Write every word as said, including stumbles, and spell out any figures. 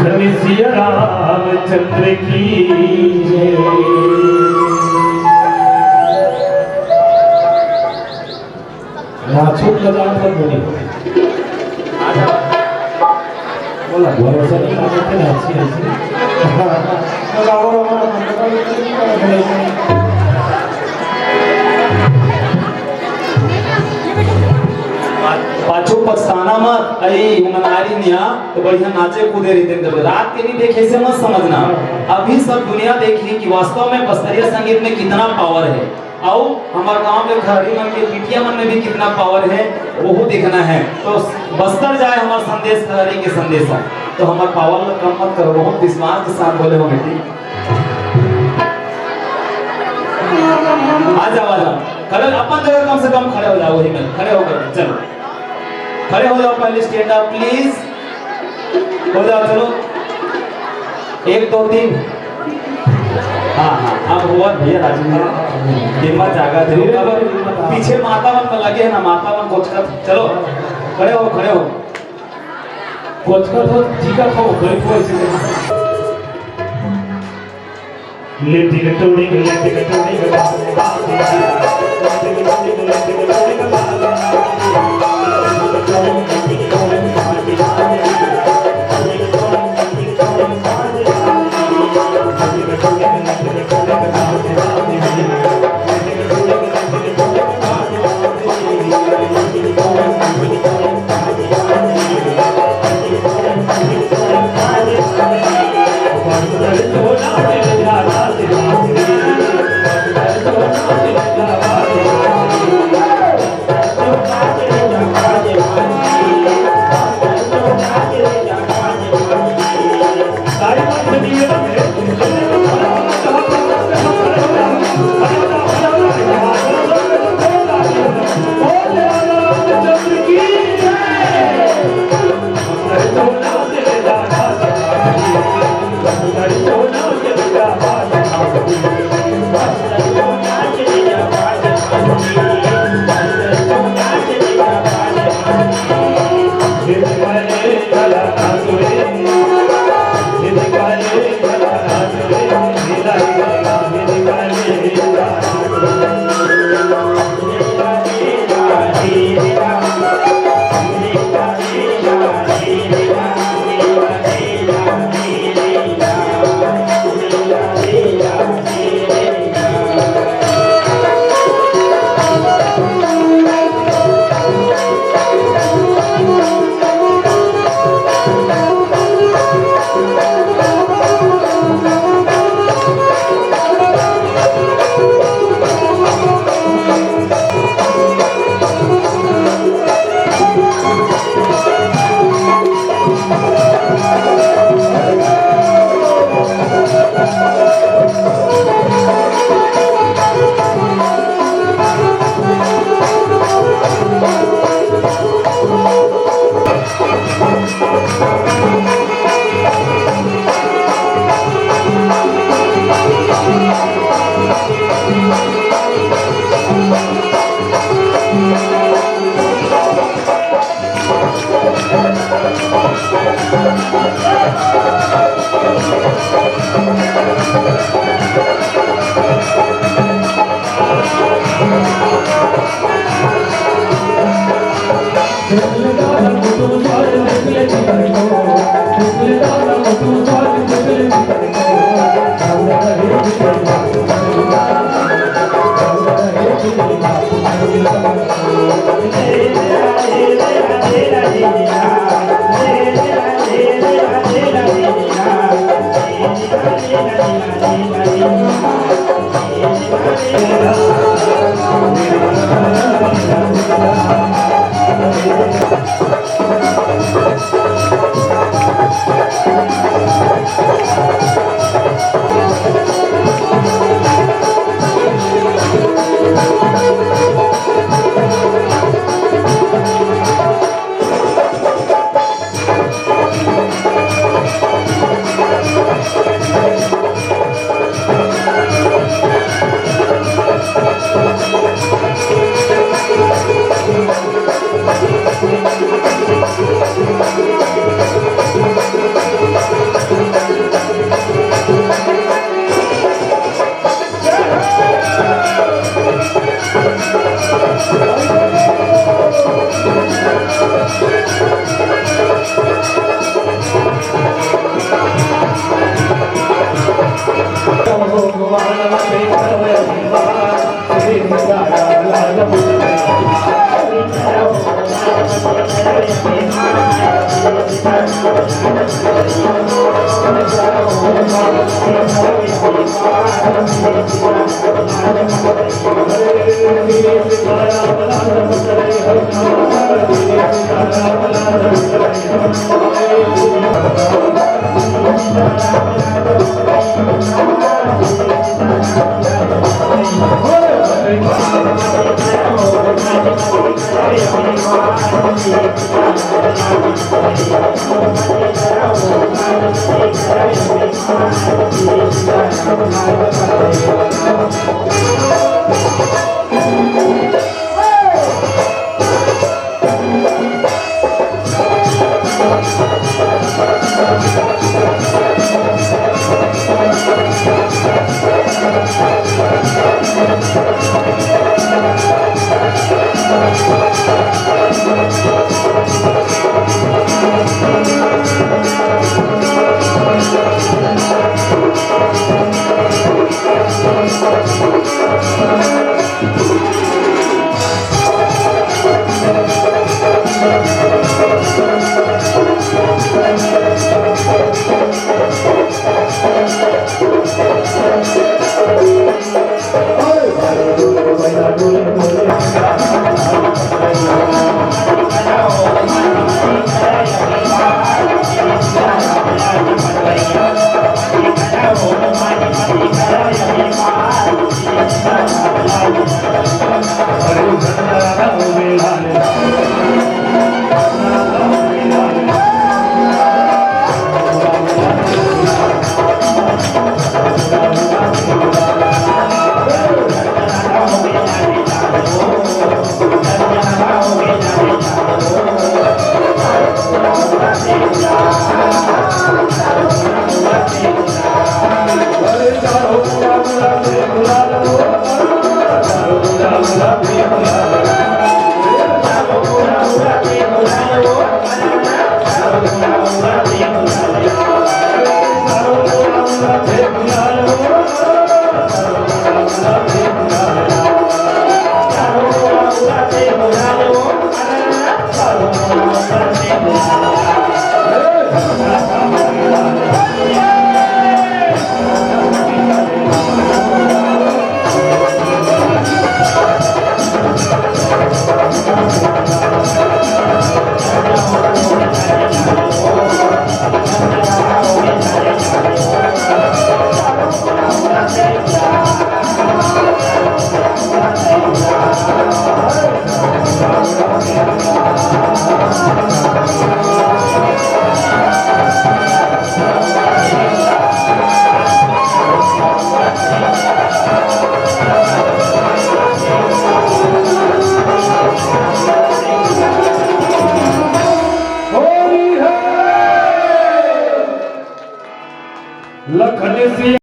सिया रामचंद्र की जय। नाचो, लगा मत बोली। बोला, भरोसा नहीं, नाचो, फिर हंसी, हंसी। पाछू पछताना मत, अई उमनारी निया तो बढ़िया नाचे कूदे रहिते। रात के नहीं देखे से मत समझना, अभी सब दुनिया देखी कि वास्तव में बस्तरिया संगीत में कितना पावर है। अउ हमर गांव के खरड़ी मन के बिटिया मन में भी कितना पावर है, वहू देखना है। तो बस्तर जाए हमर संदेश, खरड़ी के संदेश है। तो हमर पावर ला कम मत करो, बहुत विश्वास के साथ बोले हो बेटी। आ जाओ, आ जाओ, खड़े, अपन जगह कम से कम खड़े हो जाओ, वही में खड़े होकर चलो, खड़े हो जाओ पहले, stand up please। हो जाओ, चलो, एक, दो, तीन। हाँ, हाँ, अब हुआ भैया राजू जी। हिम्मत जागा, जरूर। अब पीछे माता मन में लगे है ना, माता मन कोचकत। चलो, खड़े हो, खड़े हो। कोचकत हो, जीकत हो, बैठ हो ऐसे। Little टोड़िंग, little टोड़िंग,